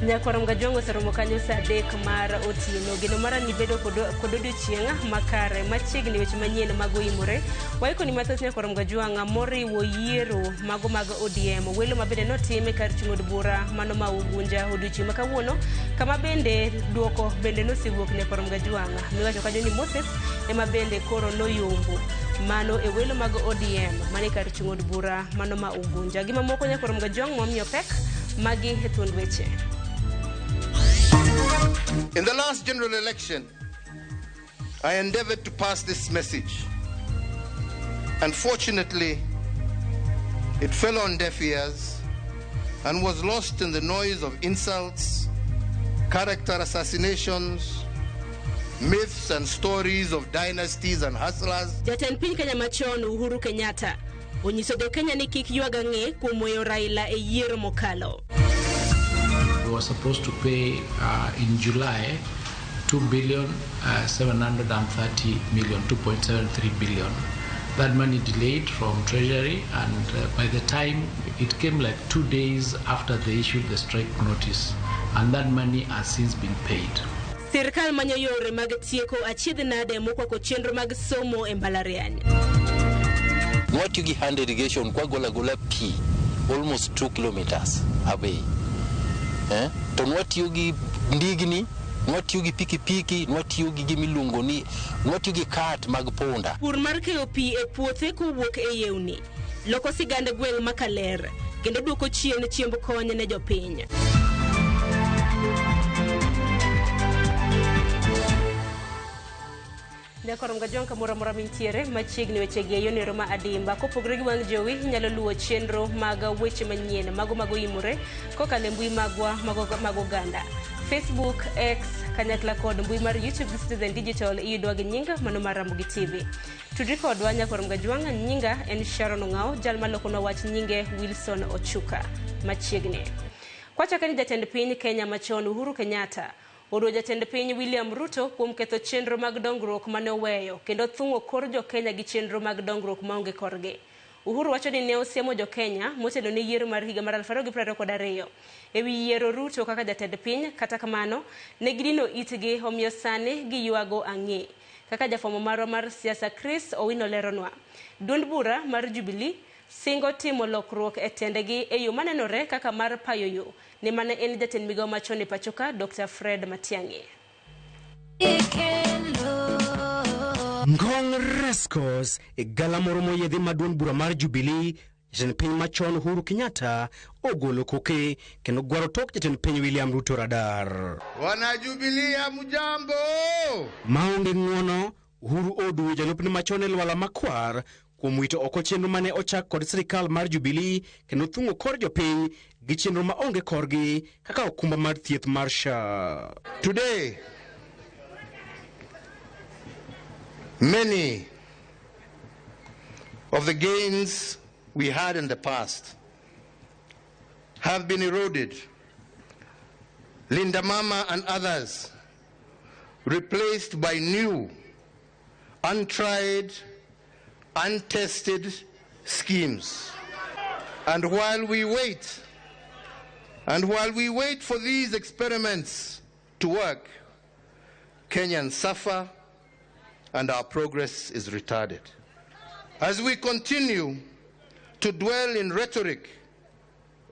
Nyakwar Mgajwang' oseromo kanyo sa 3 mar otieno. Geno mara ni bedo kod odiochieng' makare. Machiegni weche manyien mag oimore. Waikoni mathoth Nyakwar Mgajwang' moriwo yiero mago mag ODM. Welo ma bende notim e kar chung' od bura mano ma Ugunja odiochieng' ma kawuono. Kama bende duoko bende nosewuok Nyakwar Mgajwang'. Miwacho kanyo ni Moses ema bende koro noyombo. Mano e welo mag ODM mane kar chung' od bura mano ma Ugunja. Gima moko Nyakwar Mgajwang' momiyo pek magi e thuond weche. In the last general election, I endeavored to pass this message. Unfortunately, it fell on deaf ears and was lost in the noise of insults, character assassinations, myths and stories of dynasties and hustlers. Jatend piny Kenya machon Uhuru Kenyatta onyiso jo Kenya ni kik ywag ang'e kuom weyo Raila e yiero mokalo. We were supposed to pay in July 2 billion 730 million, 2.73 billion. That money delayed from Treasury, and by the time it came like 2 days after they issued the strike notice, and that money has since been paid. Sirkal manyo yore mag tieko achiedh nade mokwako chenro mag somo e mbalariany. Nwatiyo gi hand irrigation kwa gola gola pi almost 2 kilometers away. To nwatiyo gi ndigni, nwatiyo gi pikipiki, nwatiyo gi gimiluongo ni, nwatiyo gi cart mag punda. Pur mar keyo pi e puothe kowuok e yewni loko sigand gweng' ma Kaler kendo duoko chien chiemb kony ne jopiny. Nyakwar Mgajwang' kamoro amora mintiere machiegni wechegi e yonero ma adimba. Kopogore gi wang' jowi, inyalo luwo chenro mag weche manyien mago mag oimore kokalo e mbui magwa mag oganda. Facebook, X, kanyakla kod mbui mar YouTube gi Citizen Digital iyudwa gi nying mano mar Ramogi TV. Tudri kodwa Nyakwar Mgajwang', nyinga en Sharon Ong'ao, jal malokonwa wach nyinge Wilson Ochuka. Machiegni. Kwachake ni jatend piny Kenya machon Uhuru Kenyatta oduo jatend piny William Ruto kuom ketho chenro mag dongruok mane oweyo kendo thung'o kor jo Kenya gi chenro mag dongruok maonge korgi. Uhuru wacho ni ne osiemo jo Kenya motelo ne yiero mar higa mar 2022 ewi yiero Ruto kaka jatend piny, kata kamano ne gidino itgi omiyo sani giywago ang'e. Kaka jafwambo marwa mar siasa Chris Owino leronwa. Duond bura mar Jubilee singo timo lokruok e tendegi e yo manenore kaka mar payo yo ne mane en jatend migawo machon e pachoka Dr. Fred Matiang'i. Ngong Rescos e gala moro moyiedhi ma duond bura mar Jubilee, jatend piny machon Uhuru Kenyatta ogolo koke kendo gwaro tok jatend piny William Ruto radar. Wana Jubilee hamjambo! Maonge ng'uono, Uhuru oduwo jalupne machon e lwala makwar kuom wito oko chenro mane ochak kod sirikal mar Jubilee kendo thung'o kor jopiny gi chenro maonge korgi kaka okumba mar thieth mar SHA. Today, many of the gains we had in the past have been eroded. Linda Mama and others replaced by new, untried, untested schemes. And while we wait for these experiments to work, Kenyans suffer and our progress is retarded. As we continue to dwell in rhetoric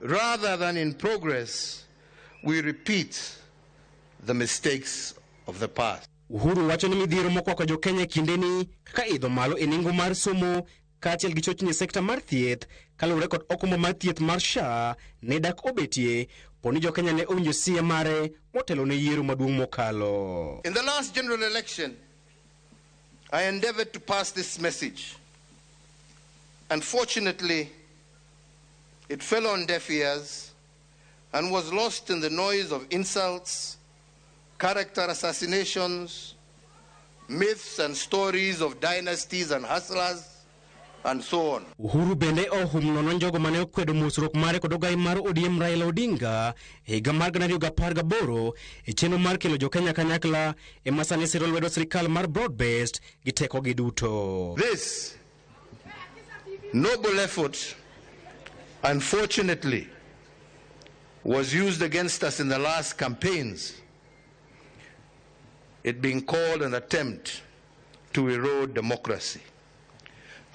rather than in progress, we repeat the mistakes of the past. Uhuru wacho ni midhiero mokwako jo Kenya e kindeni kaka idho malo e nengo mar somo kaachiel gi chochni e sekta mar thieth kaluwore kod okumba mar thieth mar SHA ne dak obetie po ni jo Kenya ne owinjo siya mare motelo ne yiero maduong' mokalo. In the last general election, I endeavored to pass this message. Unfortunately, it fell on deaf ears and was lost in the noise of insults, character assassinations, myths and stories of dynasties and hustlers, and so on. Uhuru bende ohum nono jogo mane okwedo mosruok mare kod ogai mar ODM Raila Odinga e higa mar 2018 e chenro mar kelo jo Kenya kanyakla ema sani siro lwedo sirikal mar broad-based gi tekogi duto. This noble effort, unfortunately, was used against us in the last campaigns, it being called an attempt to erode democracy.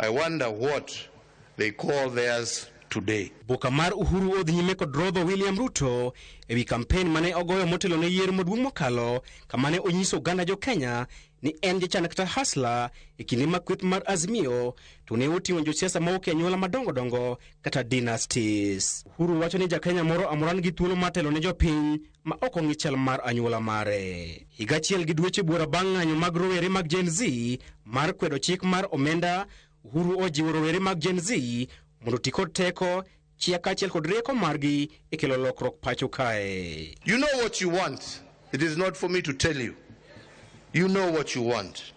I wonder what they call theirs today. Boka mar Uhuru odhi nyime kod rodho William Ruto ewi kampen mane ogoyo motelo ne yiero maduong' mokalo, kama ne onyiso oganda jo Kenya ni en jachan kata hasla e kinde ma kweth mar Azimio to ne oting'o josiasa mawuok e anyuola madongo dongo kata dynasties. Uhuru wacho ni ja Kenya moro amora nigi thuolo mar telo ne jopiny ma ok ong'i chal mar anyuola mare. Higa achiel gi dweche buora bang' ng'anyo mag rowere mag Gen Z mar kwedo chik mar omenda, Uhuru ojiwo rowere mag Gen Z mondo oti kod teko, chia kaachiel kod rieko margi e kelo lokruok pacho kae. You know what you want. It is not for me to tell you. You know what you want.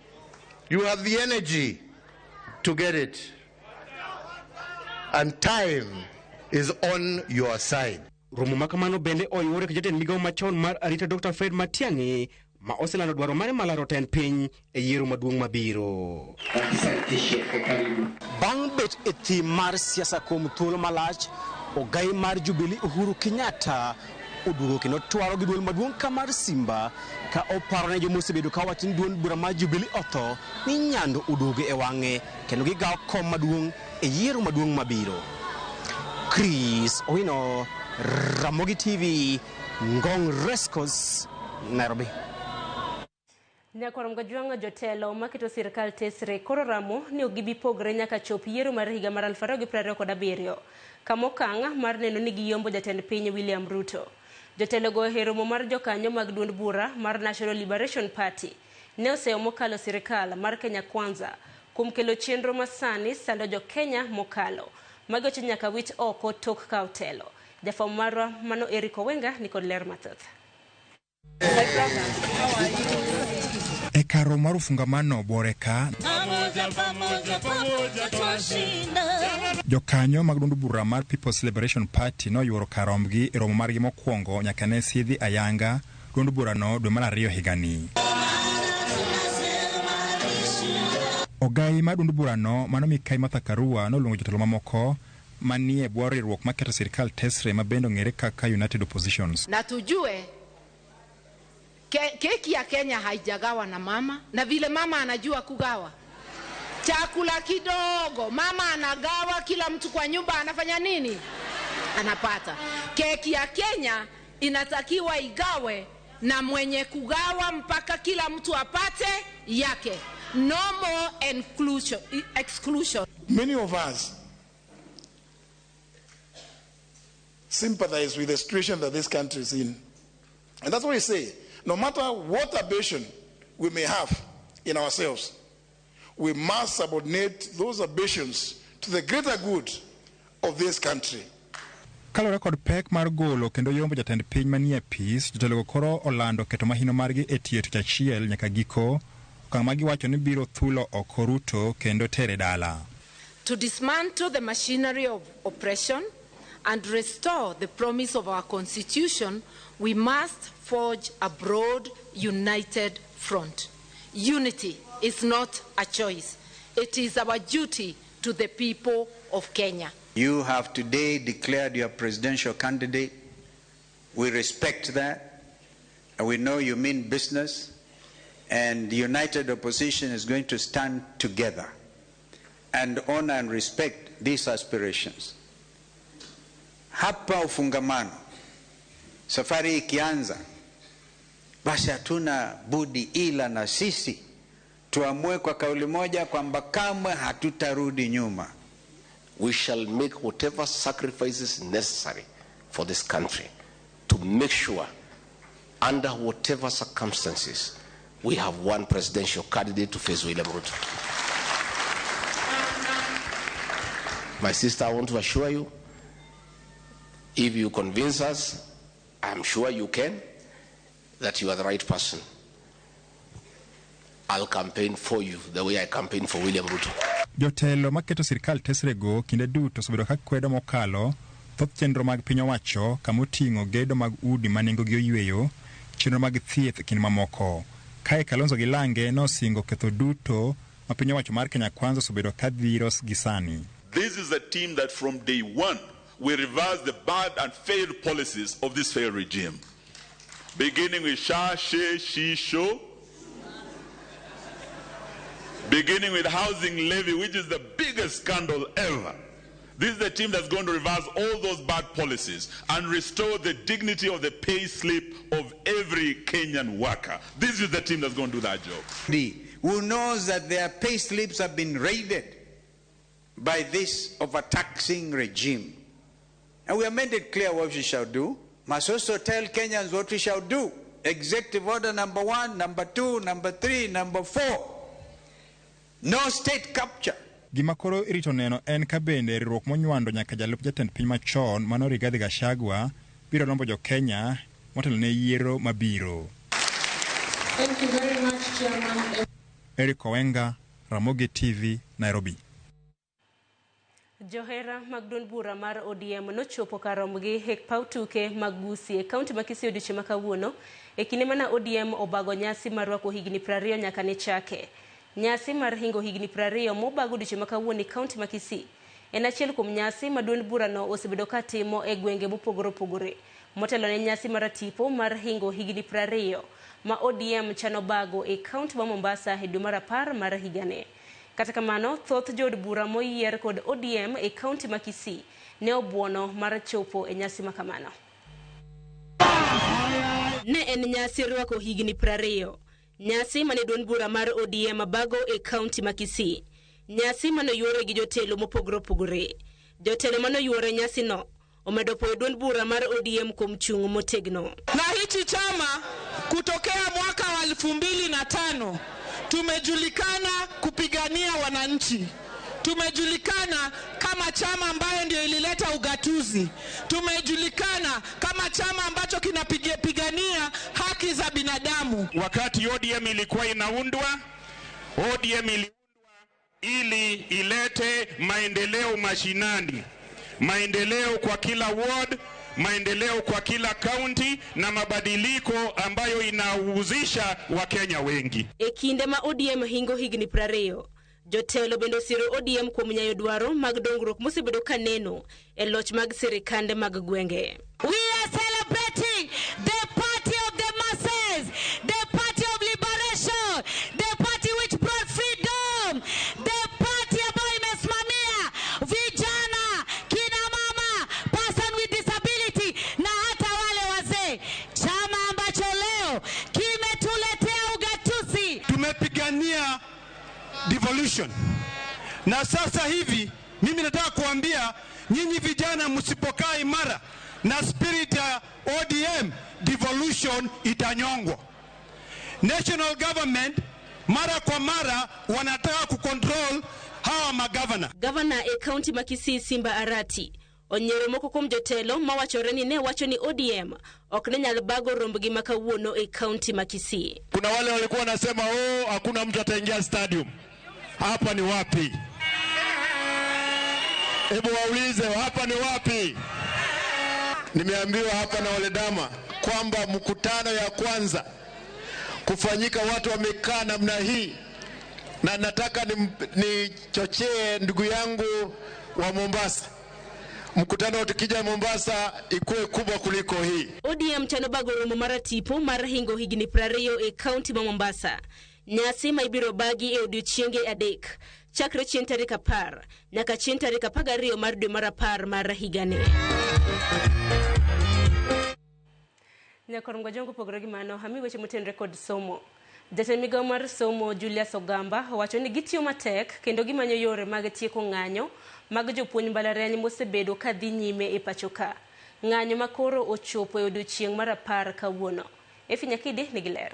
You have the energy to get it. And time is on your side. Romo ma kamano bende oiwore ka jatend migawo machon mar arita Dr. Fred Matiang'i ma oselando dwaro mare mar laro tend piny e yiero maduong' mabiro. Bang' bet e thim mar siasa kuom thuolo malach, ogai mar Jubilee Uhuru Kenyatta oduogo kendo twaro gi duol maduong' ka mar Simba ka oparo ne joma osebedo ka wacho ni duond bura mar Jubilee otho ni nyando oduogo e wang'e kendo gigawo kom maduong' e yiero maduong' mabiro. Chris Owino, Ramogi TV, Ngong Racecourse, Nairobi. Nyakwarom Gajwang' jotelo maketo sirikal tesre koro ramo ni ok gibi pogre nyaka chop yiero mar higa mar 2027 kamokang' mar neno ni giyombo jatend piny William Ruto. Jotelogo e romo mar jokanyo mag duond bura mar National Liberation Party ne oseyo mokalo sirikal mar Kenya Kwanza kuom kelo chenro masani sando jo Kenya mokalo. Magi weche nyaka wit oko tok kawo telo. Jafwambo marwa mano Eric Owenga nikod ler mathoth. E kar romo mar ufungamano buore ka jokanyo mag duond bura mar People's Liberation Party noyuoro kar rombgi e romo margi mokwongo nyaka ne sidhi ayanga duond burano dwe mar ariyo higani. Ogai mar duond burano mano Mikai Martha Karua noluongo jotelo mamoko manie bwo riwruok maketo sirikal tesre ma bende ong'ere kaka United Oppositions. Na tujue keki ya Kenya haijagawa na mama, na vile mama anajua kugawa chakula kidogo, mama anagawa, kila mtu kwa nyumba anafanya nini? Anapata. Keki ya Kenya inatakiwa igawe na mwenye kugawa mpaka kila mtu apate yake. No more exclusion. Many of us sympathize with the situation that this country is in. And that's why we say, no matter what ambition we may have in ourselves, we must subordinate those ambitions to the greater good of this country. Kaluwore kod pek mar golo kendo yombo jatend piny manie apis, jotelogo koro olando keto mahino margi e tiyo tich achiel nyaka giko, okang' ma giwacho ni biro thulo oko Ruto kendo tere dala. To dismantle the machinery of oppression and restore the promise of our constitution, we must forge a broad, united front. Unity is not a choice. It is our duty to the people of Kenya. You have today declared your presidential candidate. We respect that. And we know you mean business. And the united opposition is going to stand together and honor and respect these aspirations. Hapa Ufungamano, safari ikianza, basi hatuna budi ila na sisi tuamue kwa kauli moja kwamba kamwe hatutarudi nyuma. We shall make whatever sacrifices necessary for this country to make sure, under whatever circumstances, we have one presidential candidate to face William Ruto. My sister, I want to assure you, if you convince us, I'm sure you can, that you are the right person. I'll campaign for you the way I campaign for William Ruto. Jotelo maketo sirikal tesrego kinde duto osebedo ka kwedo mokalo thoth chenro mag piny owacho kama oting'o gedo mag udi ma nengogi oyweyo, chenro mag thieth kind mamoko. Kae Kalonzo gi Lange nosingo ketho duto ma piny owacho mar Kenya Kwanza osebedo ka dhiro gi sani. This is a team that from day one We reverse the bad and failed policies of this failed regime. Beginning with Sha, She, Shi, Sho. Beginning with housing levy, which is the biggest scandal ever. This is the team that's going to reverse all those bad policies and restore the dignity of the pay slip of every Kenyan worker. This is the team that's going to do that job. Who knows that their pay slips have been raided by this overtaxing regime. And we have made it clear what we shall do. Must also tell Kenyans what we shall do. Executive order number 1, number 2, number 3, number 4. No state capture. Gima koro irito neno en ka bende riwruok monywando nyaka jalup jatend piny machon mano Rigathi Gachagua biro lombo jo-Kenya motelo ne yiero mabiro. Thank you very much, Chairman. Eric Owenga, Ramogi TV, Nairobi. Johera mag duond bura mar ODM nochopo kar rombgi e paw tuke mag Gusii e kaunti ma Kisii odiechieng' ma kawuono e kinde mana ODM obago nyasi mar rwako higni 20 nyaka ne chake. Nyasi mar hingo higni 20 mobago odiechieng' ma kawuono e kaunti ma Kisii en achiel kuom nyasi ma duond burano osebedo ka timo e gwenge mopogore opogore. Motelo ne nyasi mar tipo mar hingo higni 20 ma ODM chano bago e kaunti ma Mombasa e dwe mar 10 mar higani. Kata kamano, thoth jood bura moyier kod ODM e kaunti ma Kisii ne obuono mar chopo e nyasi ma kamano. Ne en nyasi rwako higni 20. Nyasi mane duond bura mar ODM bago e kaunti ma Kisii. Nyasi mane oyuore gi jotelo mopogore opogore. Jotelo mane oyuore nyasino omedo poyo duond bura mar ODM kuom chung' motegno. Na hichi chama kutokea mwaka wa 2005 tumejulikana kupigania wananchi. Tumejulikana kama chama ambayo ndio ilileta ugatuzi. Tumejulikana kama chama ambacho kinapigania haki za binadamu. Wakati ODM ilikuwa inaundwa, ODM iliundwa ili ilete maendeleo mashinani, maendeleo kwa kila ward, maendeleo kwa kila county na mabadiliko ambayo inahusisha Wakenya wengi. E kinde ma ODM hingo higni 20, jotelo bende osiro ODM kuom nyayo dwaro mag dongruok mosebedo ka neno e loch mag sirikande mag gwenge. We are celebrating the party of the masses, the party of liberation, the party which brought freedom, the party ambayo imesimamia vijana, kina mama, person with disability na hata wale wazee. Chama ambacho leo kimetuletea ugatuzi. Tumepigania devolution. Na sasa hivi mimi nataka kuambia nyinyi vijana, msipokaa imara na spirit ya ODM, devolution itanyongwa. National government mara kwa mara wanataka kucontrol hawa magavana. Gavana e kaunti ma Kisii Simba Arati onyiero moko kuom jotelo mawachore ni ne wacho ni ODM ok ne nyal bago rombgi ma kawuono e kaunti ma Kisii. Kuna wale walikuwa wanasema oh, hakuna mtu ataingia stadium. Hapa ni wapi? Hebu waulize hapa ni wapi? Nimeambiwa hapa na Oledama kwamba mkutano ya kwanza kufanyika watu wamekaa namna hii, na nataka nichochee ndugu yangu wa Mombasa, mkutano tukija Mombasa ikuwe kubwa kuliko hii. ODM chano bago romo mar tipo mar hingo higni 20 e kaunti ma Mombasa. Nyasi ma ibiro bagi e odiechienge 3 chakre chieng' tarik 10 nyaka chieng' tarik 12 mar dwe mar 10 mar higani. Nyakor Ngwajongo pogore gi mano, ami weche motenore kod somo. Jatend migawo mar somo Julius Ogamba owacho ni gitiyo matek kendo gimanyo yore mag tieko ng'anyo mag jopuonj mbalariany mosebedo ka dhi nyime e pacho ka. Ng'anyo ma koro ochopo e odiechieng' mar 10 kawuono. Efi Nyakidi nigi ler.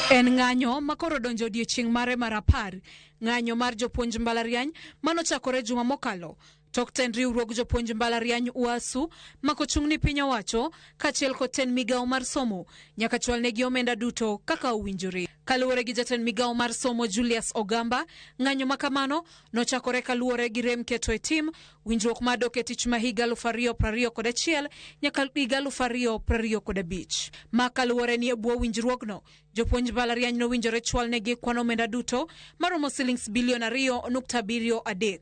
En ng'anyo ma koro donjo odiechieng' mare mar 10, ng'anyo mar jopuonj mbalariany manochakore juma mokalo. Tok tend riwruog jopuonj mbalariany UASU makochung' ni piny owacho kaachiel kod tend migawo mar somo nyaka chwalnegi omenda duto kaka owinjore. Kaluwore gi jatend migawo mar somo Julius Ogamba, ng'anyo ma kamano nochakore kaluwore gi rem keto e tim winjruok mar dok e tich ma higa 2021 nyaka higa 2025. Ma kaluwore ni e bwo winjruogno, jopuonj mbalariany nowinjore chwalnegi kwan omenda duto maromo silings bilion 2.73.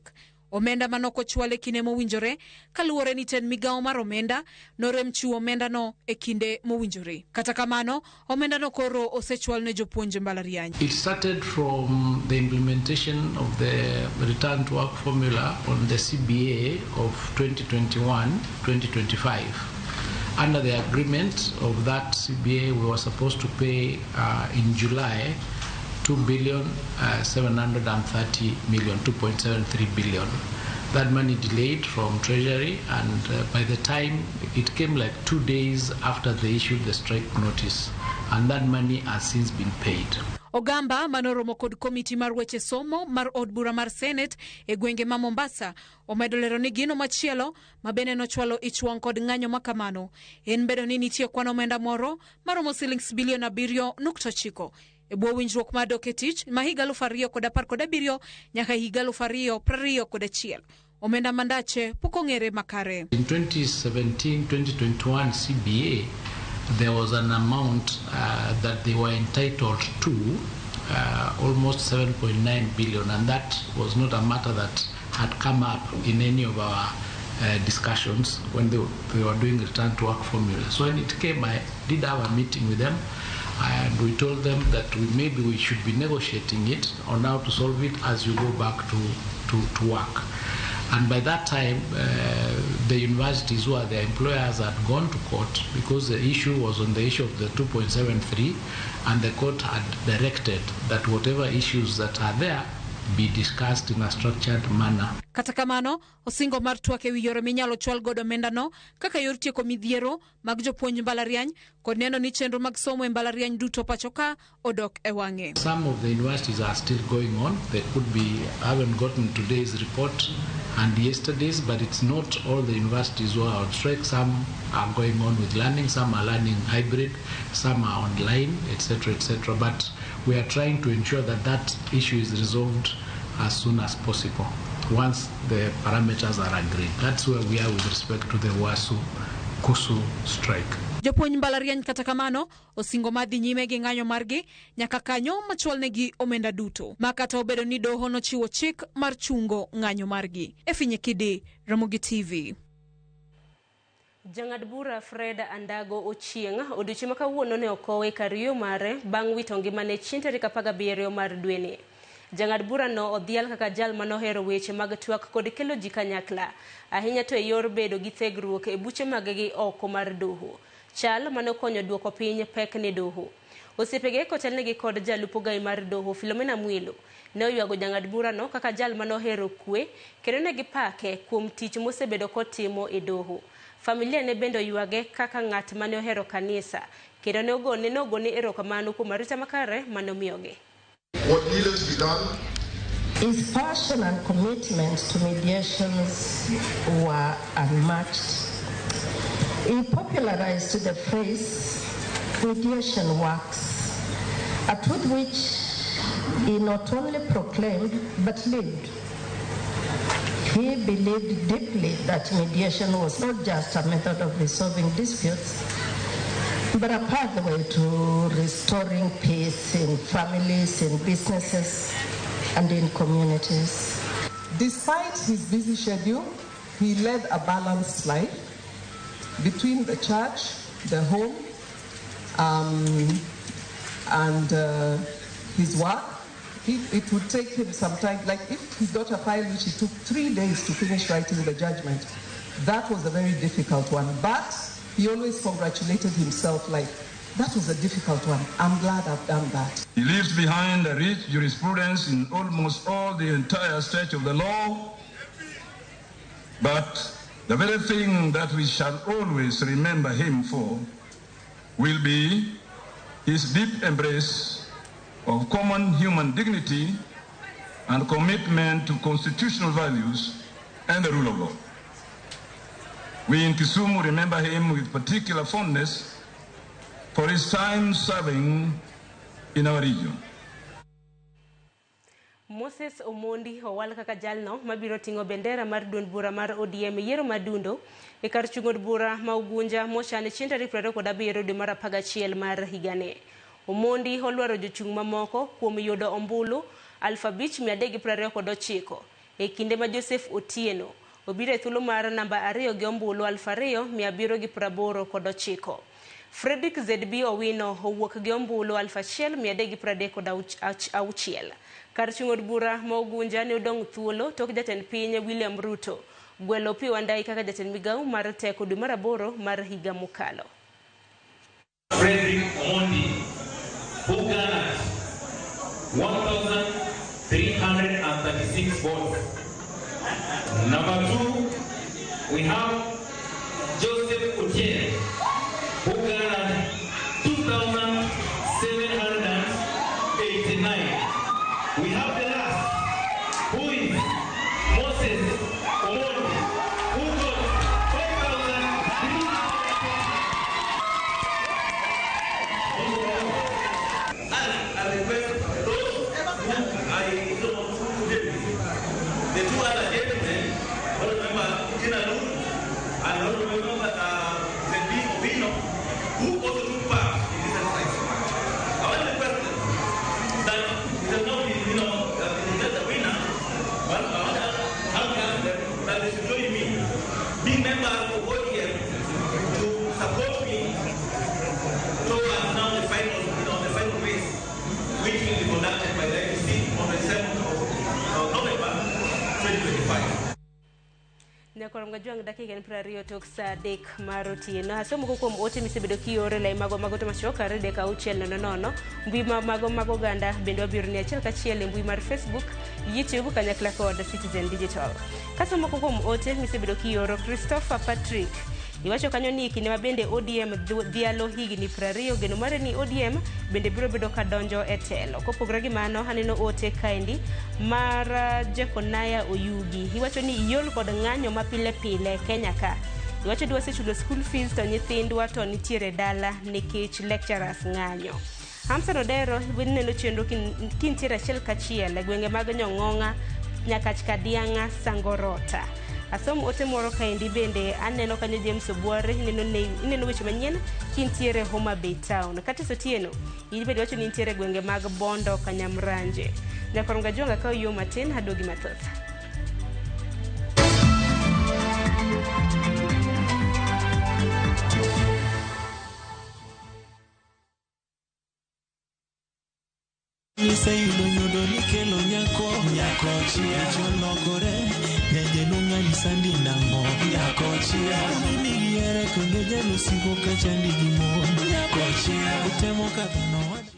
Omenda manok ochwal e kinde mowinjore kaluwore ni tend migawo mar omenda norem chiwo omendano e kinde mowinjore. Kata kamano, omendano koro osechwal ne jopuonj mbalariany. It started from the implementation of the return to work formula on the CBA of 2021-2025. Under the agreement of that CBA, we were supposed to pay in July 2 billion 730 million, 2.73 billion. That money delayed from Treasury, and by the time it came, like 2 days after they issued the strike notice, and that money has since been paid. Ogamba manoromo kod komiti mar weche somo mar od bura mar Senate e gwenge ma Mombasa omedo lero ni gino machielo ma bende nochwalo ich wang' kod ng'anyo ma kamano en bedo ni nitie kwan omenda moro maromo silings bilion 7.9 e bwo winjruok mar dok e tich ma higa 2017 nyaka higa 2021. Omenda mandache pok ong'ere makare. In 2017-2021 CBA, there was an amount that they were entitled to, almost 7.9 billion, and that was not a matter that had come up in any of our discussions when they were doing return to work formula. So when it came, I did have a meeting with them, and we told them that maybe we should be negotiating it on how to solve it as you go back to work. And by that time, the universities who are the employers had gone to court because the issue was on the issue of the 2.73, and the court had directed that whatever issues that are there be discussed in a structured manner. Kata kamano, osingo mar twak ewi yore minyalo chwal godo omendano kaka yor tieko midhiero mag jopuonj mbalariany kod neno ni chenro mag somo e mbalariany duto pacho ka odok e wang'e. Some of the universities are still going on. They could be, I haven't gotten today's report and yesterday's, but it's not all the universities who are on strike. Some are going on with learning, some are learning hybrid, some are online, etc., etc. But we are trying to ensure that that issue is resolved as soon as possible, once the parameters are agreed. That's where we are with respect to the UASU KUSU strike. Jopuonj mbalariany kata kamano osingo madhi nyime gi ng'anyo margi nyaka kanyo machwalnegi omenda duto ma kata obedo ni doho nochiwo chik mar chungo ng'anyo margi. Efinye Kidi, Ramogi TV. Jang'ad bura Fred Andago Ochieng' odiochieng' ma kawuono ne okowe kar yueyo mare bang' wito ngimane chieng' tarik 17 mar dweni. Jang'ad bura no odhial kaka jal manohero weche mag twak kod kelo ji kanyakla, ahinya to e yor bedo gi thegruok e buche maggi oko mar doho. Chal manokonyo duoko piny pek ne doho. Osiepege kotelnegi kod jalup ogai mar doho Philomena Mwilu ne oywago jang'ad burano kaka jal manohero kwe kendo ne gipake kuom tich mosebedo kotimo e doho. Familia ne bende oywage kaka ng'at mane ohero kanisa kendo ne ogone erokamano kuom arita makare mane omiyogi. What needed to be done? His passion and commitment to mediations were unmatched. He popularized the phrase, mediation works, a truth which he not only proclaimed, but lived. He believed deeply that mediation was not just a method of resolving disputes, but a pathway to restoring peace in families, in businesses, and in communities. Despite his busy schedule, he led a balanced life between the church, the home, and his work. It would take him some time, like if he got a file which he took 3 days to finish writing the judgment, that was a very difficult one. But he always congratulated himself, like, that was a difficult one. I'm glad I've done that. He leaves behind a rich jurisprudence in almost all the entire stretch of the law. But the very thing that we shall always remember him for will be his deep embrace of common human dignity and commitment to constitutional values and the rule of law. We in Kisumu remember him with particular fondness for his time serving in our region. Moses Omondi owal kaka jalno mabiro ting'o bendera mar duond bura mar ODM yiero madundo e kar chung' od bura ma Ugunja mochan chieng' tarik 27 dwe mar 11 mar higani. Omondi olwaro jochung' mamoko kuom yudo ombulu 5329 E kinde ma Joseph Otieno obiro e thuolo mar namba 2 gi ombulu 2789. Fredrick ZB Owino owuok gi ombulu 1336. Kar chung' od bura ma Ugunja ne odong' thuolo tok jatend piny William Ruto gwelo Opiyo Wandayi kaka jatend migawo mar teko dwe mar 8 mar higa mokalo. Fredrick Omondi, who garnered 1,336 votes. Number 2, we have Joseph Otieno, who garnered 2,789. We have the last, who is Moses Omondi, who got 5,300. And I request those who I don't know who did it. The two other gentlemen, I remember Tina Lund and I remember Zebi Obino, who also took part in this exercise. I want to request them that it has now been, you know, that they declared the winner, but I want to ask them that they should join me, being members of ODM, to support me towards now the final, you know, the final race, which will be conducted by the IEBC on the 7th of November 2025. Nyakwar Mgajwang' dakika en 20 tok saa 3 mar otieno. Asomo moko kuom ote misebedo kioro e lai mago mag ote machuok 23600. Mbui ma mago mag oganda bende wabiro ni achiel kachiel e mbui mar Facebook, YouTube kanyakla kod Citizen Digital. Kasomo moko kuom ote misebedo kioro, Christopher Patrick iwacho kanyo ni kinde ma bende ODM dhialo higni 20, geno mare ni ODM bende biro bedo ka donjo e telo. Kopogore gi mano, aneno ote kaendi mar Jekonaya Oyugi. Iwacho ni iol kod ng'anyo ma pile pile Kenya ka. Iwacho ni wasechulo school fees to nyithindwa to nitiere dala nikech lecturers ng'anyo. Hamson Odero neno chenro kintiere achiel kachiel e gwenge mag Nyong'ong'a, Nyakach Kadiang'a, Sangorota. Asom ote moro kaendi bende aneno kanyo James Obware, ineno weche manyien kintiere Homa Bay Town. Katis Otieno, in bende iwacho ni intiere gwenge mag Bondo Kanyamranje. Nyakwar Mgajwang' akawo yo matin aduogi mathoth. Iseyudo nyodo nikelo nyako, nyako chia cholokore, jajelo ng'ani sandi nang'o, nyako chia mimi gihere kendo jalosiko ka chandi gi mon, nyako chia utemo kadho nowach.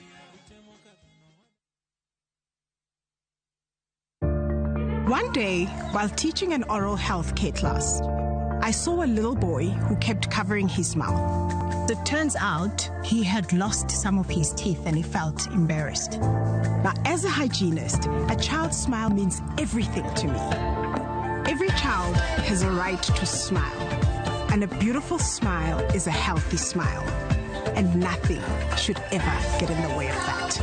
One day, while teaching an oral health care class, I saw a little boy who kept covering his mouth. It turns out he had lost some of his teeth and he felt embarrassed. Now, as a hygienist, a child's smile means everything to me. Every child has a right to smile, and a beautiful smile is a healthy smile, and nothing should ever get in the way of that.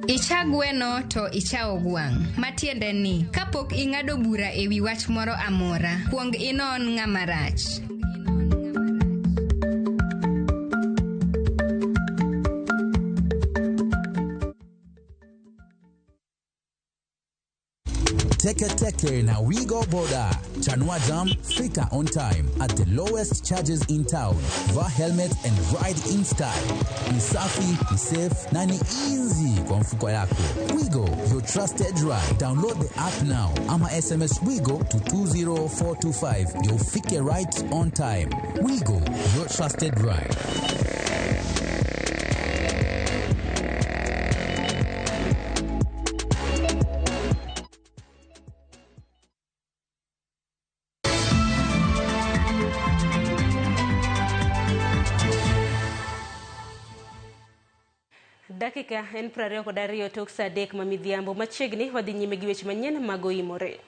Icha gweno to ichawo gwang'. Matiende ni, kapok ing'ado bura e wi wach moro amora, kuong inon ng'ama rach. Teke Teke na Wigo Boda. Chanua Jam, fika on time at the lowest charges in town. Vaa helmet and ride in style. Ni safi, ni safe na ni easy kwa mfuko yako. Wigo, your trusted ride. Download the app now ama SMS Wigo to 20425 ndio ufike right on time. Wigo, your trusted ride. Dakika en 22 tok saa 3 ma midhiambo. Machiegni wadhi nyime gi weche manyien mag oimore.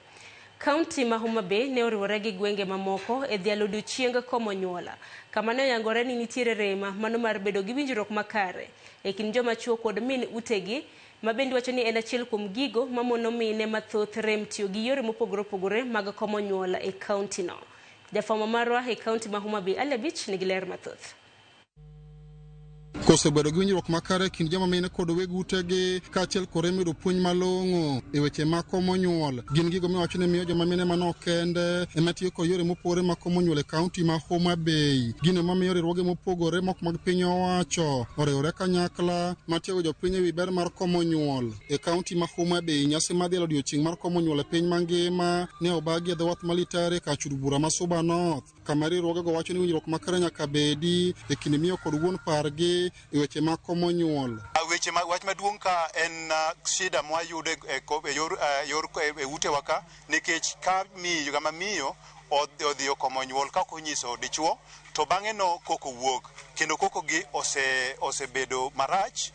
Kaunti ma Homa Bay ne oriwore gi gwenge mamoko e dhialo odiochieng komo nyuola, kama ne oyangore ni nitiere rema mano mar bedo gi winjruok makare e kind joma chuo kod min utegi, ma bende wacho ni en achiel kuom gigo mamono mine mathoth rem tiyo gi yore mopogore opogore mag komo nyuola e kaunti no. Jafwambo marwa e kaunti ma Homa Bay Ali Abich nigi ler mathoth. Kosebedo gi winjruok makare e kind joma mine kod weg utegi kaachiel kod medo puonj malong'o e weche mag komo nyuol gin gigo miwacho ni miyo joma mine manok kende ema tiyo kod yore mopogore mag komo nyuol e kaunti ma Homa Bay. Gino mamiyo riwruoge mopogore mok mag piny owacho oriwore kanyakla matiego jopiny ewi ber mar komo nyuol e kaunti ma Homa Bay. Nyasi mar dhialo odiochieng' mar komo nyuol e piny mangima ne obagi e dho wath ma Litare kar chud bura ma Suba North, kama riwruogego wacho ni winjruok makare nyaka bedi e kind miyo kod wuon pargi e weche mag komo nyuol. Weche ma wach maduong' ka en shida mwayudo e yor e utewa ka, nikech ka miyo kama miyo odhi okomo nyuol ka ok onyiso dichuo, to bang'e no koko wuok kendo koko gi osebedo marach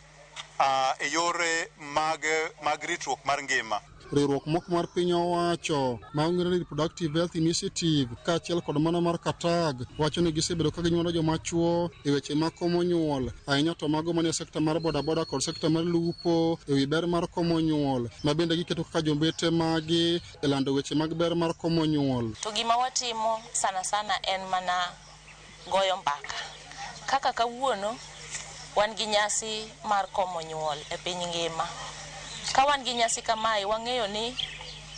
e yore mag ritruok mar ngima. Riwruok moko mar piny owacho ma ong'ere ni Reproductive Health Initiative kaachiel kod mano mar Katag wacho ni gisebedo ka ginywando joma chuo e weche mag komo nyuol, ahinya to mago manie sekta mar bodaboda kod sekta mar lupo e wi ber mar komo nyuol, ma bende giketo kaka jombete magi e lando weche mag ber mar komo nyuol. To gima watimo sana sana en mana goyo mbaka. Kaka kawuono wan gi nyasi mar komo nyuol e piny ngima. Ka wan gi nyasi kamae, wang'eyo ni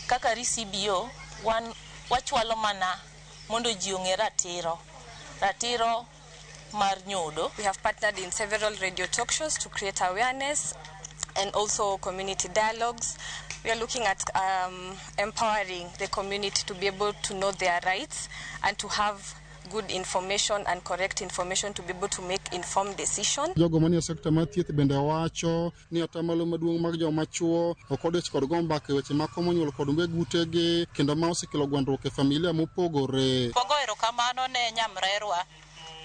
kaka RCBO wan wachwalo mana mondo ji ong'e ratiro mar nyodo. We have partnered in several radio talk shows to create awareness and also community dialogues. We are looking at empowering the community to be able to know their rights and to have good information and correct information to be able to make informed decisions. Jogo manie sekta mar thieth bende wacho ni atamalo maduong' mag joma chuo ok odich kod go mbaka e weche mag komo nyuol kod weg utegi, kendo ma osekelo gwandruok e familia mopogore. Wago erokamano ne nyamrerwa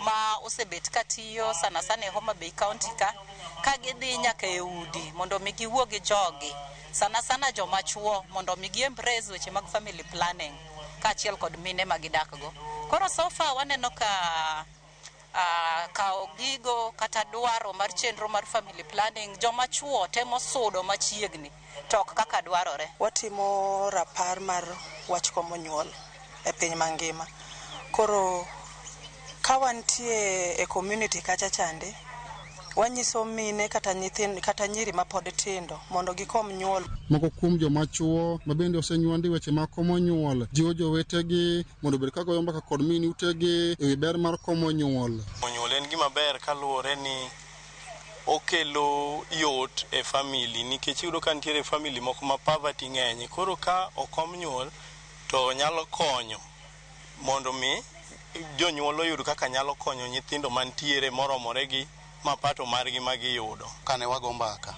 ma osebet katiyo sana sana e Homa Bay County ka gidhi nyaka e udi mondo mi giwuo gi jogi, sana sana joma chuo, mondo mi gi embrace weche mag family planning kaachiel kod mine ma gidak go. Koro so far waneno ka kawo gigo kata dwaro mar chenro mar family planning, joma chuo temo sudo machiegni to ok kaka dwarore. Watimo rapar mar wach komo nyuol e piny mangima. Koro ka wantie e community kacha chande, wanyiso mine kata nyithindo kata nyiri mapod tindo mondo gikom nyuol. Moko kuom joma chuo ma bende osenywandi weche mag komo nyuol jiwo jowetegi mondo obed ka goyo mbaka kod min utegi e wi ber mar komo nyuol. Nyuol en gima ber kaluwore ni okelo yot e family, nikech iyudo ka nitiere family moko ma poverty ng'eny. Koro ka okom nyuol to nyalo konyo mondo mi jonyuol oyud kaka nyalo konyo nyithindo mantiere moromore gi mapato margi magiyudo. Kane wago mbaka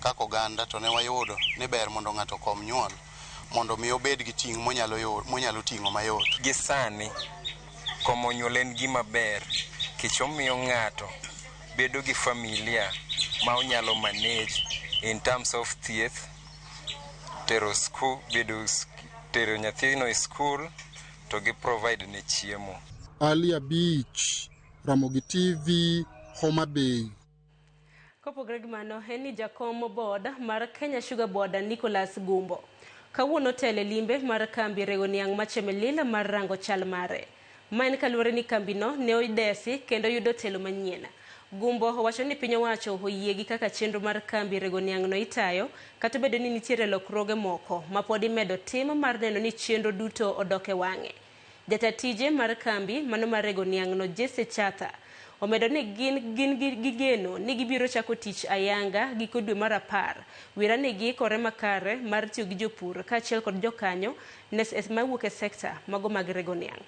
kaka oganda to ne wayudo ni ber mondo ng'ato okom nyuol mondo mi obed gi ting' monyalo ting'o mayot. Gi sani komo nyuol en gima ber nikech omiyo ng'ato bedo gi familia ma onyalo manage in terms of thieth, tero school, bedo tero nyathino e school to gi provide ne chiemo. Ali Abich, Ramogi TV, Homa Bay. Kopogore gi mano, en ni jakom board mar Kenya Sugar Board Nicholas Gumbo kawuono tele limbe mar kambi rego niang' ma Chemelil mar rango chal mare. Ma en kaluwore ni kambino ne odesi kendo yudo telo manyien. Gumbo owacho ni piny owacho oyie gi kaka chenro mar kambi rego niang' no itayo, kata obedo ni nitiere lokruoge moko ma pod imedo tim mar neno ni chenro duto odok e wang'e. Jata tije mar kambi mano mar rego niang' no Jesse Chatha omedo ni gin gi geno ni gibiro chako tich ayanga giko dwe mar 10. Wira ni giikore makare mar tiyo gi jopur kaachiel kod jokanyo mawuok e sekta mago mag rego niang'.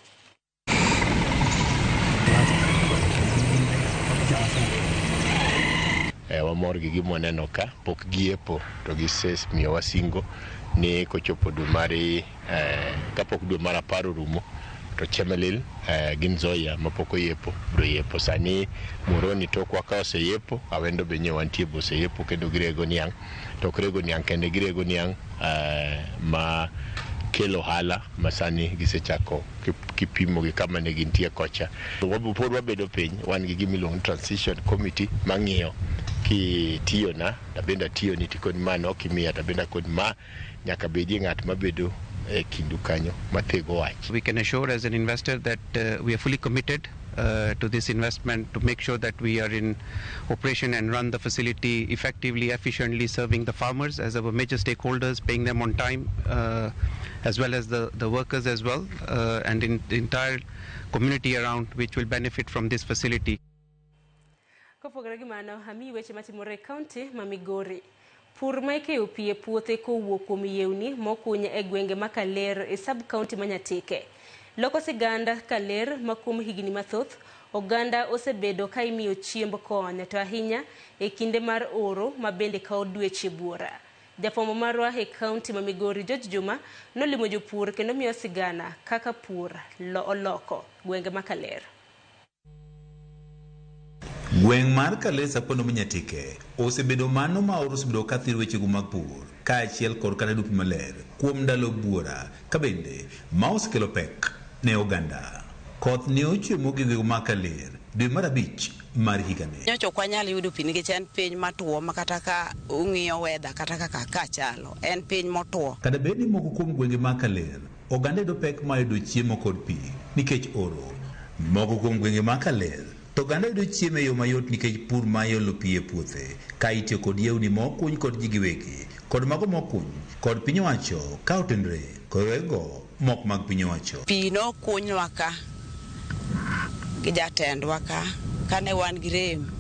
Wamor gi gima waneno ka, pok giepo to gisemiyowa singo ni kochopo dwe mar kapok dwe mar 10 orumo to Chemelil gi Nzoia mapok oyepo biro yepo. Sani Muhoroni tokwa ka oseyepo, Awendo be nyo wantie be oseyepo kendo girego niang'. To ok rego niang' kende, girego niang' ma kelo ohala ma sani gisechako kipimo gi kama ne gintie kocha. Pod wabedo piny, wan gi gima iluongo ni transition committee mang'iyo kitiyona tabende atiyoni tikoni ma ne ok imiya tabende akoni ma nyaka bedie ng'at mabedo e kindu kanyo mathego wach. We can assure as an investor that we are fully committed to this investment to make sure that we are in operation and run the facility effectively, efficiently, serving the farmers as our major stakeholders, paying them on time, as well as the workers as well, and in the entire community around which will benefit from this facility. Kopogore gi mano, amiyi weche matimore e kaunti ma Migori. Pur ma ikeyo pi e puothe kowuok kuom yewni mokuny e gwenge ma Kaler e sub kaunti ma Nyatike. Loko siganda Kaler ma kuom higni mathoth, oganda osebedo ka imiyo chiemb kony to ahinya e kinde mar oro ma bende kawo dweche buora. Jafwambo marwa e kaunti ma Migori George Juma nolimo jopur kendo miyo sigana kaka pur oloko gwenge ma Kaler. Gweng' mar Kaler Sapono Nyatike osebedo mano ma oro osebedo ka thiro wechego mag pur kaachiel kod kata yudo pi maler kuom ndalo buora ka bende ma osekelo pek ne oganda. Koth ne ochwe mogik gweng' mar Kaler dwe mar 5 mar higani. Nyocha ok wanyal yudo pi nikech en piny matuo ma kata ka ung'iyo weather kata kaka ka chalo en piny motuo. Kata bed ni moko kuom gwenge mag Kaler oganda yudo pek mar yudo chiemo kod pi nikech oro. Moko kuom gwenge mag Kaler to oganda yudo chiemo e yo mayot nikech pur ma iolo pi e puothe ka itiyo kod yewni mokuny kod ji giwegi kod mago mokuny kod piny owacho ka otenore kod yorego mok mag piny owacho. Pi nokunywa ka gi jatendwa ka kane wan gi rem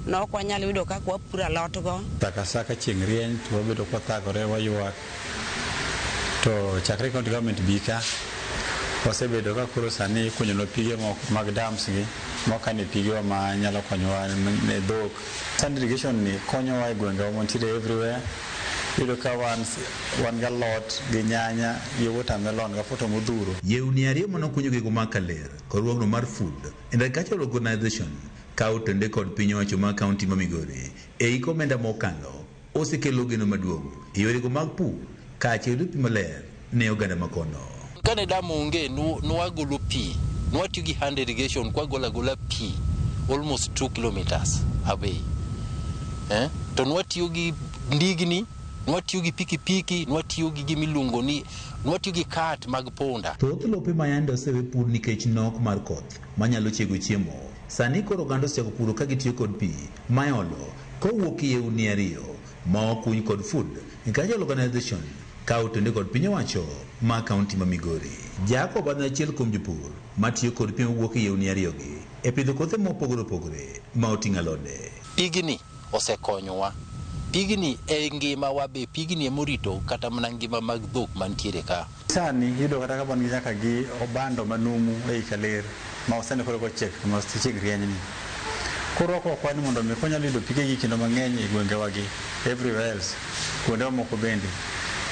nok wanyal yudo kaka wapuro alot go. Takasaka chieng' rieny to wabedo kwathagore waywak to chakre county government bi ka wasebedo ka koro sani ikunyonwa pige moko mag dams gi mokane pigewa ma nyalo konyowa ne dhok. Sand irrigation ni konyowa e gwengewa mantiere everywhere. Iyudo ka wan galot gi nyanya gi watermelon gi afuto modhuro. Yewni ariyo manokunyo gwenge mag Kaler kod riwruogno mar Food and Agricultural Organization ka otende kod piny owacho mar kaunti ma Migori e hik omenda mokalo osekelo geno maduong' e yorego mag pur kaachiel yudo pi maler ne oganda makono. Kane dam onge nwagolo pi, nwatiyo gi hand irrigation kwagolo agola pi almost 2 kilometers away. To nwatiyo gi ndigni, nwatiyo gi pikipiki, nwatiyo gi gimiluongo ni, nwatiyo gi cart mag punda. Thoth lope ma yande osewe pur nikech nok mar koth manyalo chiego chiemo sani koro oganda osechako puro ka gitiyo kod pi ma iolo kowuok e yewni ariyo ma okuny kod Food and Agricultural Organization ka otende kod piny owacho ma kaunti ma Migori. Jacob en achiel kuom jopur matiyo kod pi mowuok e yewni ariyogi e pidho kothe mopogore opogore ma oting'o alode. Pigni osekonyowa. Pigni e ngimawa be, pigni emorito kata mana ngima mag dhok mantiere ka. Sani iyudo kata ka wan gi nyaka gi obando manumu ei Kaler ma sani koro kochiek ma chieng' rieny ni. Koro wakwa ni mondo mi konyalo yudo pigegi kendo mang'eny e gwengewa gi everywhere else kuonde mamoko bende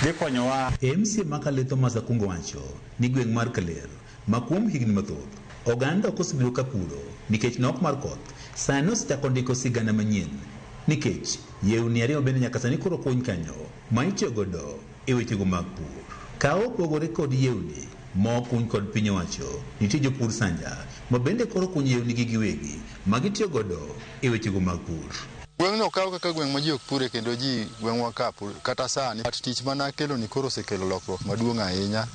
dhi konyowa. MCA ma Kaler Thomas Akungo wacho ni gweng' mar Kaler ma kuom higni mathoth oganda ok osebedo ka puro nikech nok mar koth sani osechako ndiko sigana manyien nikech yewni ariyo bende nyaka sani koro kuny kanyo ma itiyo godo e wechego mag pur. Ka opogore kod yewni mokuny kod piny owacho, nitie jopur sanja ma bende koro kunyo yewni gi giwegi ma gitiyo godo e wechego mag pur. Gweng'no okaw kaka gweng' ma ji ok pure kendo ji gweng'wa ka pur kata sani. But tich mana akelo ni koro osekelo lokruok maduong' ahinya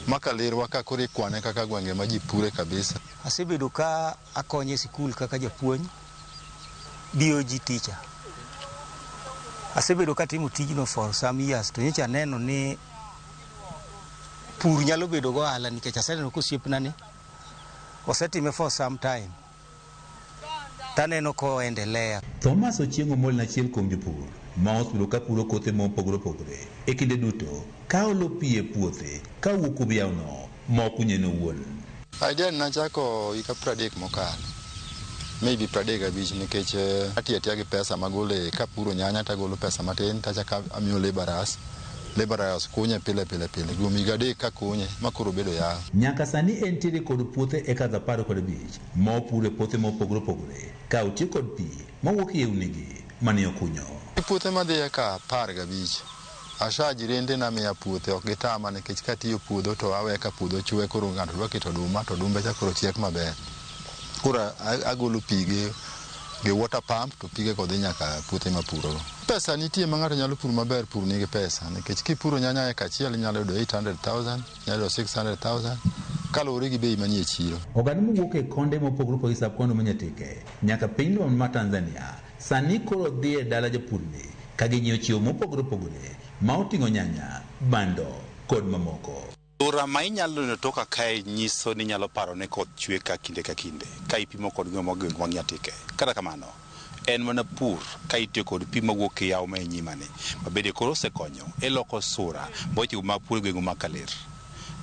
ma Kalerwa ka koro ikwane kaka gwenge ma ji pure kabisa. Asebedo ka akonyo e sikul kaka japuonj, BOG teacher. Asebedo katimo tijno for some years to nyocha aneno ni pur nyalo bedo gohala nikech aseneno ka osiepna ni osetime for some time taneno koendelea. Thomas Ochieng' Omolo en achiel kuom jopur ma osebedo ka puro kothe mopogore opogore e kinde duto ka olo pi e puothe ka owuok kuom yawono ma okunyo en owuon. Idea ni nachako higa 30 mokalo, maybe 35 nikech atiyo atiya gi pesa magolo kapuro nyanya tagolo pesa matin tachako amiyo laborers. Laborers kunye pile pile pile kuom higa 3 ka kunye ma koro obedo yawo. Nyaka sani entiere kod puothe eka 15 ma opuro e puothe mopogore opogore ka otiyo kod pi mawuok e yewnigi mane okunyo. Puothe madhi eka 15 asha jirende na miya puothe ok gitama nikech katiyo puodho to awe ka puodho chwe koro ng'ato dwa keto oduma to odumbe cha koro chiek maber. Koro agolo pige Gi water pump to pige go dhi nyaka puothe mapuro. Pesa nitie ma ng'ato nyalo puro maber, pur nigi pesa nikech kipuro nyanya eka achiel inyalo yudo 800,000, inyalo yudo 600,000 kaluwore gi bei manie chiro. Oganda mowuok e konde mopogore opogore sub county ma Nyatike nyaka piny ma Tanzania sani koro dhi e dala japurni ka ginyiewo chiemo mopogore opogore ma oting'o nyanya, bando kod mamoko. Sura ma inyalo neno toka kae nyiso ni nyalo paro ne koth chwe ka kinde ka kinde ka ipimo kod gweng' mag gweng' mag Nyatike. Kata kamano, en mana pur ka itiyo kod pi mawuok e yawo ma e nyimani ma bende koro osekonyo e loko sura weche mag pur e gweng' mag Kaler.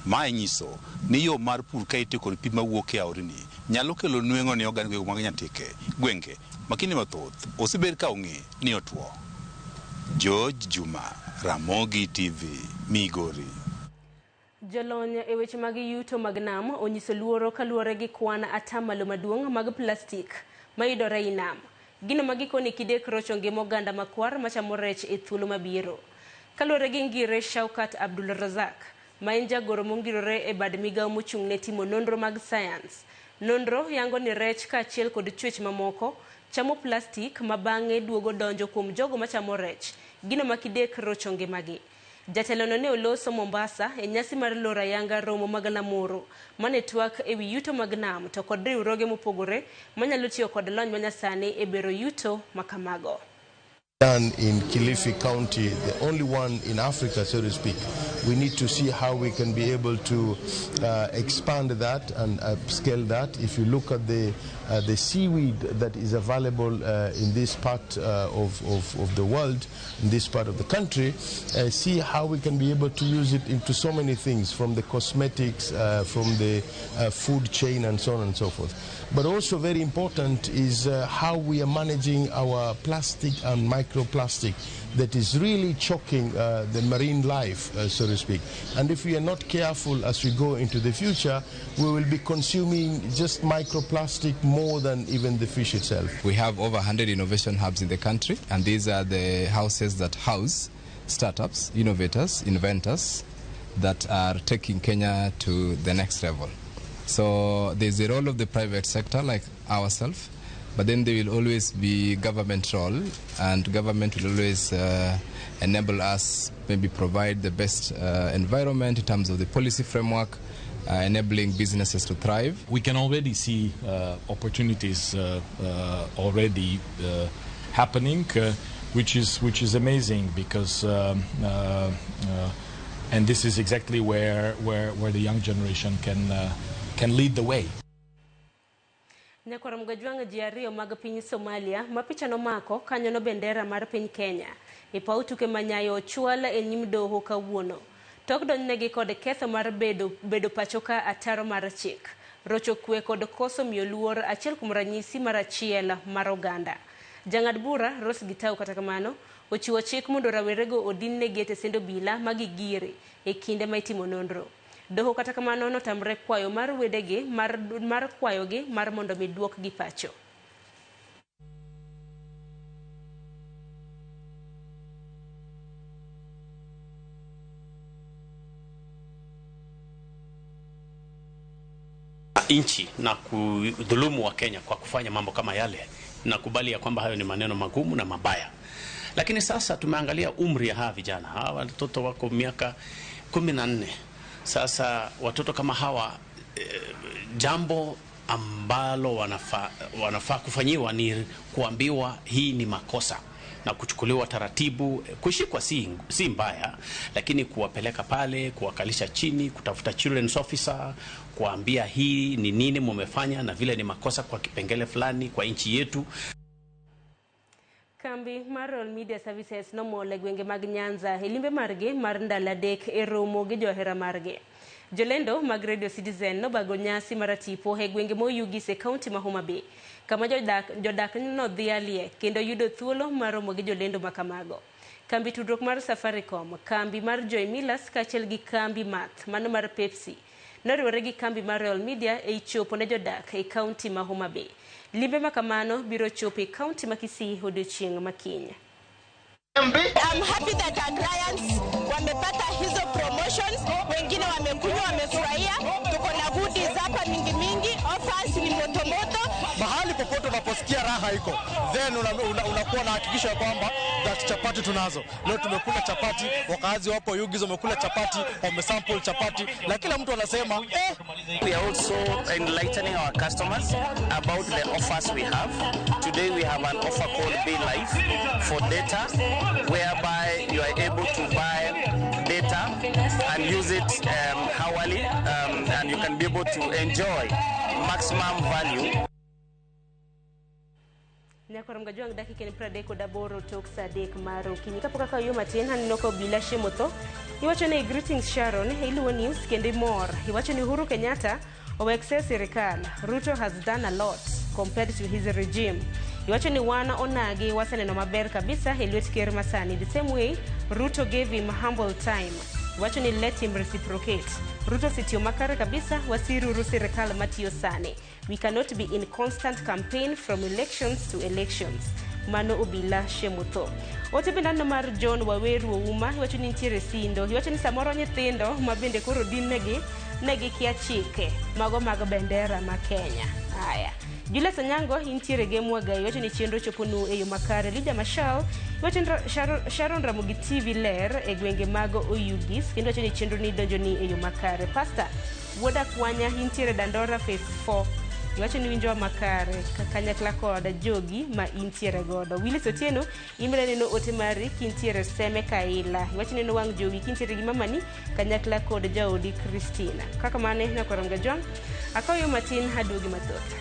Mae nyiso ni yo mar pur ka itiyo kod pi mawuok e aorni nyalo kelo nweng'o ne oganda gweng' mag Nyatike, gwenge ma kinde mathoth osebed ka ong'e ni otwo. George Juma, Ramogi TV, Migori. Jolony e weche mag yuto mag nam onyiso luoro kaluwore gi kwan atamalo maduong' mag plastik mayudore ei nam. Gino ma gikone kidek rocho ngima oganda makwar machamo rech e thuolo mabiro. Kaluwore gi Ngire Shaukat Abdul Razak, ma en jagoro mongirore e bad migawo mochung' ne timo nonro mag sayans. Nonro yango ni rech kaachiel kod chwech mamoko chamo plastik ma bang'e duogo donjo kuom jogo machamo rech. Gino ma kidek rocho ngimagi. Jatelono ne oloso Mombasa e nyasi mar loro ayanga romo mag Namoro mane twak ewi yuto mag nam to kod riwruoge mopogore manyalo tiyo kod lony manyasani e bero yuto makamago. Done in Kilifi County, the only one in Africa, so to speak. We need to see how we can be able to expand that and upscale that. If you look at the seaweed that is available in this part of the world, in this part of the country, see how we can be able to use it into so many things, from the cosmetics, from the food chain, and so on and so forth. But also very important is how we are managing our plastic and microplastic that is really choking the marine life, so to speak. And if we are not careful as we go into the future, we will be consuming just microplastic more than even the fish itself. We have over 100 innovation hubs in the country, and these are the houses that house startups, innovators, inventors that are taking Kenya to the next level. So there's the role of the private sector, like ourselves, but then there will always be government role, and government will always enable us, maybe provide the best environment in terms of the policy framework, enabling businesses to thrive. We can already see opportunities already happening, which is amazing, because and this is exactly where the young generation can lead the way. Nyakwar Mgajwang' ji ariyo mag piny Somalia ma picha nomako kanyono bendera mar piny Kenya e paw tuke ma Nyayo ochwal e nyim doho kawuono. Tok donjnegi kod ketho mar bedo pacho ka ataro mar chik, rocho kwe kod koso miyo luor achiel kuom ranyisi mar achiel mar oganda. Jang'ad bura Rose Gitau kata kamano ochiwo chik mondo rawerego odin-negi e tesend obila ma gigire e kinde ma itimo nonro. Doho kata kamano notamre kwayo mar wedegi mar kwayogi mar mondo mi duokgi pacho. Nchi na kudhulumu wa Kenya kwa kufanya mambo kama yale, nakubali ya kwamba hayo ni maneno magumu na mabaya. Lakini sasa tumeangalia umri ya hawa vijana. Hawa watoto wako miaka 14. Sasa watoto kama hawa jambo ambalo wanafaa kufanyiwa ni kuambiwa hii ni makosa na kuchukuliwa taratibu. Kushikwa si mbaya, lakini kuwapeleka pale, kuwakalisha chini, kutafuta children's officer, kuambia hii ni nini mumefanya na vile ni makosa kwa kipengele fulani kwa nchi yetu. Kambi mar Royal Media Services nomol e gwenge mag Nyanza e limbe margi mar ndalo adek e romo gi johera margi. Jolendo mag Radio Citizen nobago nyasi mar tipo e gwenge moyugis e kaunti ma Homa Bay, kama jodak nodhialie kendo yudo thuolo mar romo gi jolendo makamago. Kambi tudruok mar Safaricom, kambi mar Joy Millers kaachiel gi kambi math mano mar Pepsi noriwore gi kambi mar Royal Media e chopo ne jodak e kaunti ma Homa Bay. Limbe makamano biro chopo e kaunti ma Kisii odiochieng' ma kiny. I'm happy that our clients wamepata hizo promotions, wengine wamekunywa, wamefurahia. Tuko na goodies hapa mingi mingi, offers ni moto moto. Mahali popote unaposikia raha iko, then unakuwa na hakikisho ya kwamba that chapati tunazo. Leo tumekula chapati, wakazi wapo Oyugis wamekula chapati, wamesample chapati na kila mtu anasema eh. We are also enlightening our customers about the offers we have. Today we have an offer called Be Life for data, whereby you are able to buy data and use it hourly, and you can be able to enjoy maximum value. Nyakwar Mgajwang' dakika en 38 tok sa 3 mar okinyi. Kapok akawo yo matin, aneno ka obila Shemotho. Iwacho ni greetings Sharon, iluwo news kendo imor. Iwacho ni Uhuru Kenyatta owekse sirikal. Ruto has done a lot compared to his regime. Iwacho ni wan onagi waseneno maber kabisa e lwet ker masani. The same way Ruto gave him humble time. Iwacho ni let him reciprocate. Ruto osetiyo makare kabisa, wasiruru sirikal matiyo sani. We cannot be in constant campaign from elections to elections. Mano obila Shemotho. Ote bende aneno mar John Waweru Ouma, iwacho ni nitiere sindo. Iwacho ni samoro nyithindo ma bende koro dinnegi ne gikia chike mago mag bendera ma Kenya. Aya. Julius Onyango intiere gi Mwagai, iwacho ni chenro choponu e yo makare. Lydia Mashal iwacho ni Sharon Ramogi TV ler e gwenge mag Oyugis, kendo iwacho ni chenro ni donjoni e yo makare. Pastor Wuoda Kwanya intiere Dandora Phase 4, iwacho ni winjowa makare kanyakla kod jogi ma intiere godo. Willis Otieno imre neno ote mari kintiere Seme Kaila, iwacho neno wang' jowi kintiere gi mamani kanyakla kod jaodi Christina. Kaka mane nyakwar Mgajwang', akawo yo matin aduogi mathoth.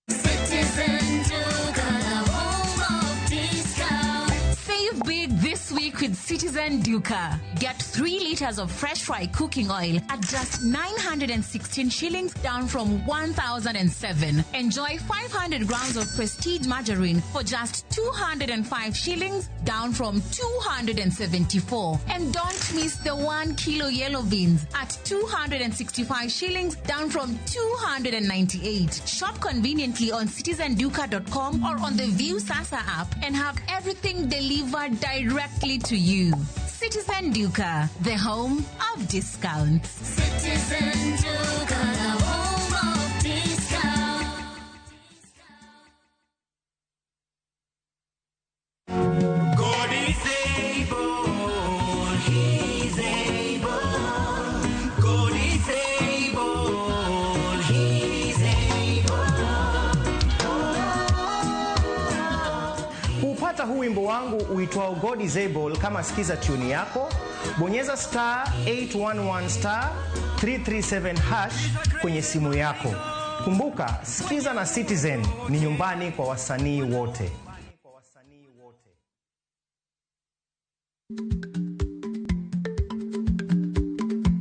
Citizen Duka, the home of discount. Save big this week with Citizen Duka. Get 3 liters of fresh fry cooking oil at just 916 shillings, down from 1,007. Enjoy 500 grams of Prestige margarine for just 205 shillings, down from 274. And don't miss the 1 kilo yellow beans at 265 shillings, down from 298. Shop conveniently on citizenduka.com or on the View Sasa app and have everything delivered directly to you. Citizen Duka, the home of discounts. Citizen Duka, the home of discount. God is able, He's able. God is able, He's able. Kupata huu wimbo wangu uitwao God is Able, kama sikiza tune yako, bonyeza star 811 star 337 hash kwenye simu yako. Kumbuka, sikiza na Citizen ni nyumbani kwa wasanii wote.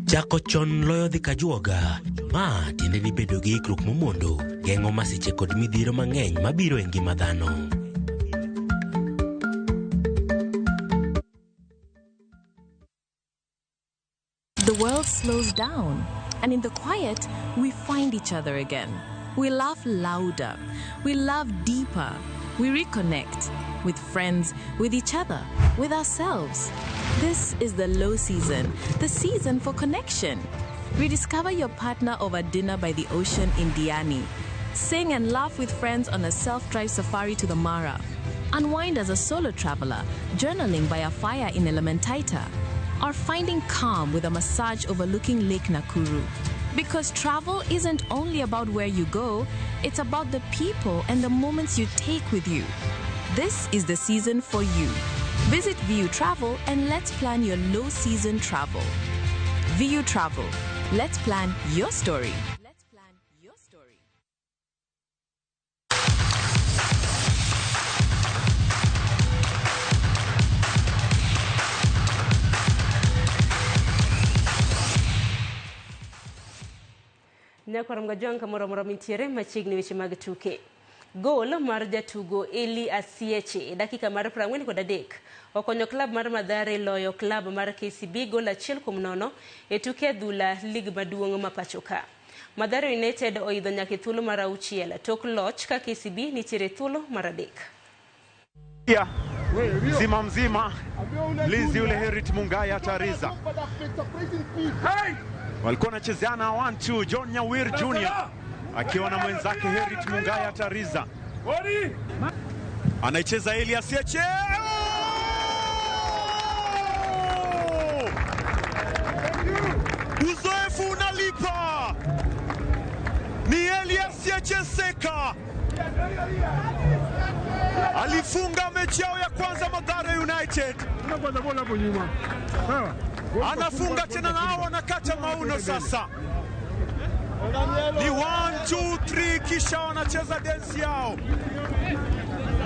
Chako chon loyo dhi kajuoga. Ma tiende ni bedo gi ikruok momondo geng'o masiche kod midhiero mang'eny mabiro e ngima dhano. The world slows down, and in the quiet, we find each other again. We laugh louder, we love deeper, we reconnect with friends, with each other, with ourselves. This is the low season, the season for connection. Rediscover your partner over dinner by the ocean in Diani. Sing and laugh with friends on a self-drive safari to the Mara. Unwind as a solo traveler, journaling by a fire in Elementaita, or finding calm with a massage overlooking Lake Nakuru. Because travel isn't only about where you go, it's about the people and the moments you take with you. This is the season for you. Visit VU Travel and let's plan your low season travel. VU Travel. Let's plan your story. Nyakwar Mgajwang' kamoro amora mintiere machiegni weche mag tuke. Gol mar jatugo Eli Asieche e dakika mar 43 okonyo klab mar Mathare loyo klab mar KCB gol 1-0 e tuke adhula lig maduong' ma pacho ka. Mathare United oidho nyaka e thuolo mar 6 tok loch ka KCB nitiere thuolo mar 3. Mzima mzima mlinzi yule Herit Mungaya Tariza walikuwa wanachezeana 1-2, John Nyawir Jr akiwa na mwenzake Herit Mungaya Tariza, anaicheza Elias Yeche. Uzoefu unalipa, ni Elias Yeche Seka alifunga mechi yao ya kwanza Mathare United, anafunga tena nao wanakata mauno sasa. Ni 1 2 3, kisha wanacheza dance yao.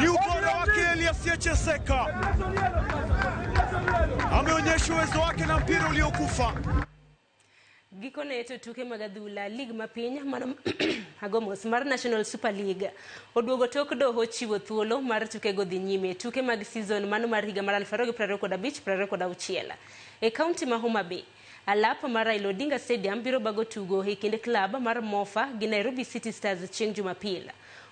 Ni ubora wake Elias Yeche Seka, ameonyesha uwezo wake na mpira uliokufa. Gikone to tuke mag adhula lig mapiny mano agomos mar National Super League oduogo tok doho chiwo thuolo mar tukego dhi nyime tuke mag season mano mar higa mar 2025-26. E kaunti ma Homa Bay, alap mar Raila Odinga Stadium biro bago tugo e kind klab mar Mofa gi Nairobi City Stars chieng' Jumapil.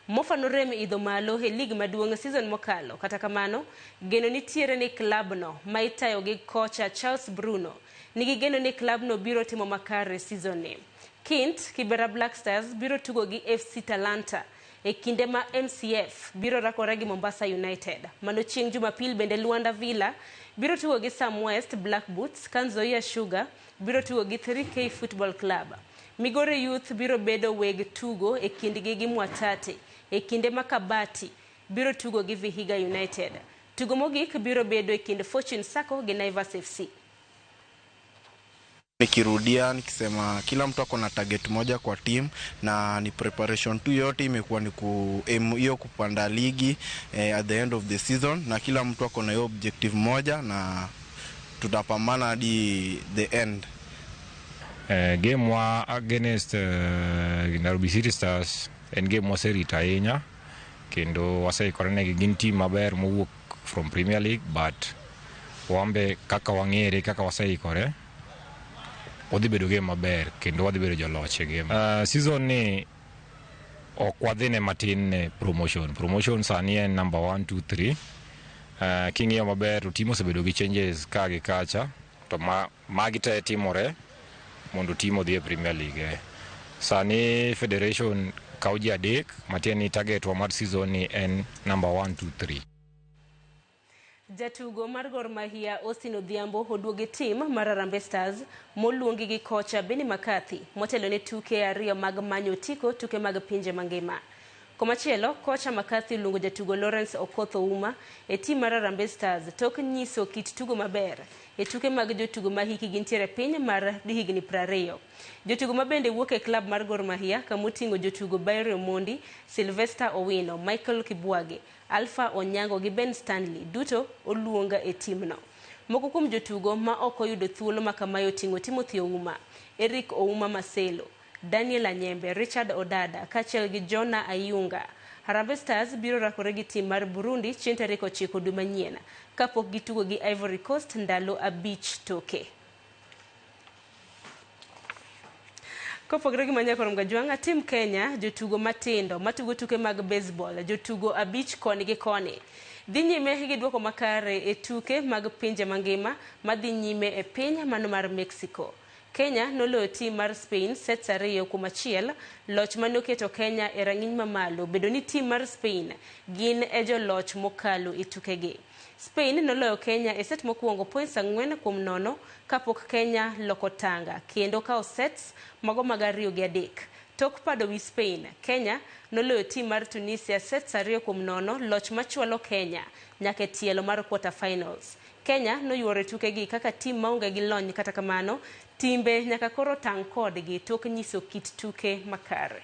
Mofa norem idho malo e lig maduong' season mokalo. Kata kamano, geno nitiere ni klabno ma itayo gi kocha Charles Bruno nigi geno ni klabno biro timo makare season ni. Kint Kibera Black Stars biro tugo gi FC Talanta e kinde ma MCF biro rakore gi Mombasa United. Mano chieng' Jumapil bende Luanda Villa biro tugo gi Sam West Black Boots, Kanzoia Sugar biro tugo gi 3K Football Club. Migori Youth biro bedo weg tugo e kindgi gi Mwatate e kinde ma Kabati biro tugo gi Vihiga United. Tugo mogik biro bedo e kind Fortune Sacco gi Naivas FC. Nikirudia nikisema kila mtu ako na target moja kwa team na ni preparation tu yote imekuwa ni hiyo kupanda ligi at the end of the season, na kila mtu ako na hiyo objective moja na tutapambana hadi the end. Game wa against Nairobi City Stars en game waserito ahinya kendo waseikore negi. Gin team maber mowuok from Premier League, but wambe kaka wang'ere kaka waseikore wadhi bedo game maber kendo wadhi bedo joloch e game. Season ni ok wadhine matin ne promotion. Promotion sani en number 1 2 3. King'iyo maber to team osebedo gi changes ka gi kacha to magi te timore mondo team odhi e Premier League. Sani Federation kawo ji 3 matiende ni target wa mar season ni en number 1 2 3. Jatugo mar Gor Mahia Austin Odhiambo oduogo tim mar Harambee Stars moluongi gi kocha Benni McCarthy motelo ne tuke 2 mag manyo otiko tuke mag pinje mangima. Komachielo, kocha McCarthy oluongo jatugo Lawrence Okoth Ouma e tim mar Harambee Stars tok nyiso kit tugo maber e tuke mag jotugo ma hikgi gintiere piny mar higni 20. Jotugo ma bende wuok e klab mar Gor Mahia kamoting'o jotugo Byron Omondi, Sylvester Owino, Michael Kibwage, Alpha Onyango gi Ben Stanley duto oluonga e timno. Moko kuom jotugo ma ok oyudo thuolo ma kamae oting'o Timothy Ouma, Eric Ouma Maselo, Daniel Anyembe, Richard Odada kaachiel gi Jonah Ayunga. Harambee Stars biro rakore gi tim mar Burundi chieng' tarik 9 dwe manyien kapok gitugo gi Ivory Coast ndalo 5 toke. Kopogore gi Manyakoro Mgajwang'a, tim Kenya jotugo matindo matugo tuke mag baseball, jotugo 5 koni gi koni dhi nyime gi duoko makare e tuke mag pinje mangima madhi nyime e piny mano mar Mexico. Kenya noloyo tim mar Spain sets 2-1, loch manoketo Kenya e rang'iny mamalo bedo ni tim mar Spain gin e joloch mokalo e tukegi. Spain noloyo Kenya e set mokwongo points 4-0 kapok Kenya loko tanga kendo kawo sets mago mag 2 gi 3. Tok pado wi Spain, Kenya noloyo tim mar Tunisia sets 2-0, loch machwalo Kenya nyaka e tielo mar quarter finals. Kenya noyuoro tukegi kaka tim maonge gi lony, kata kamano timbe nyaka koro tang' kodgi tok nyiso kit tuke makare.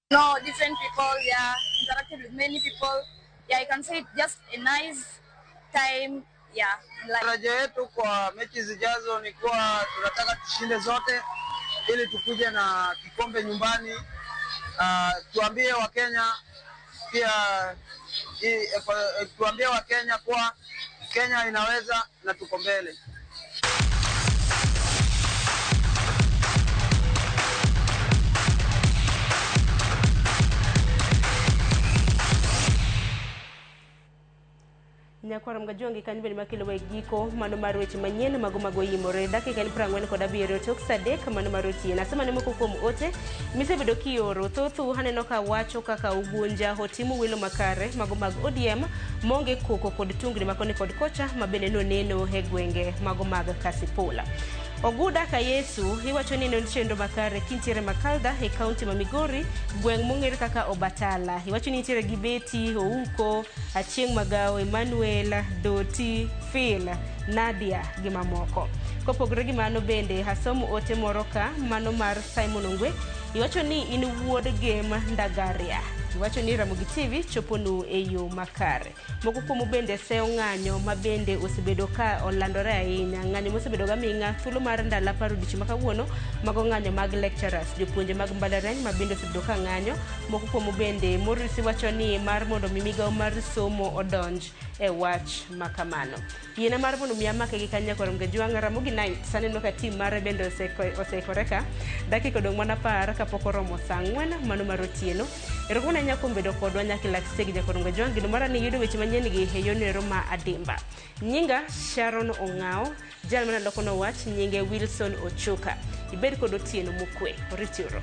Know different people, yeah, interacted with many people. Yeah, I can say it's just a nice time, yeah. Tarajio yetu kwa mechi zijazo ni kuwa tunataka tushinde zote ili tukuje na kikombe nyumbani Tuambie Wakenya pia tuambie Wakenya kuwa Kenya inaweza na tuko mbele. Nyakwar Mgajuangi kanyo bende makelo e giko mano mar weche manyien mago mago yimore dakika en 47 tok sa 3 mano mar otieno. Asema ne moko kuom ote misebedo kioro thothu aneno ka wacho kaka Ugunja otimo welo makare mago mag ODM maonge koko kod tungni makoni kod kocha ma bende noneno e gwenge mago mag Kasipula. Oguda ka Yesu iwacho ni en chenro makare kintiere Makalda e kaunti ma Migori, gweng' mong'ere kaka Obatala. Iwacho ni nitiere gi Betty, Ouko, Achieng' Magawo, Emmanuel, Doti, Phil, Nadia gi mamoko. Kopogore gi mano bende asomo ote moro ka mano mar Simon Ongwe. Iwacho ni in wuod Gem Ndagaria. Iwacho ni Ramogi TV choponu e yo makare. Moko kuomu bende seyo ng'anyo ma bende osebedo ka olandore ahinya. Ng'anyo mosebedo gaming'a thuolo mar ndalo 10 odiochieng' ma kawuono mago ng'anyo mag lecturers, jopuonje mag mbalariany ma bende osebedo ka ng'anyo. Moko kuomu bende Morris wacho ni mar mondo mi migawo mar somo odonj e wach ma kamano. Yiena mar mondo mi amake gi kanya kor Mgajwang' Ramogi Nights aneno ka tim mare bende oseikore ka. Dakika odong' mana 10 kapok oromo saa 4 mano mar otieno. Erokamano ahinya kuom bedo kodwa nyaka ilak segi jakor Mgajwang'. Geno mara ni yudo weche manyien gi e yorno ma adimba. Nyinga Sharon Ong'ao, jal mane lokono wach nyinge Wilson Ochuka. Ibed kod otieno mokwe. Oritiuru.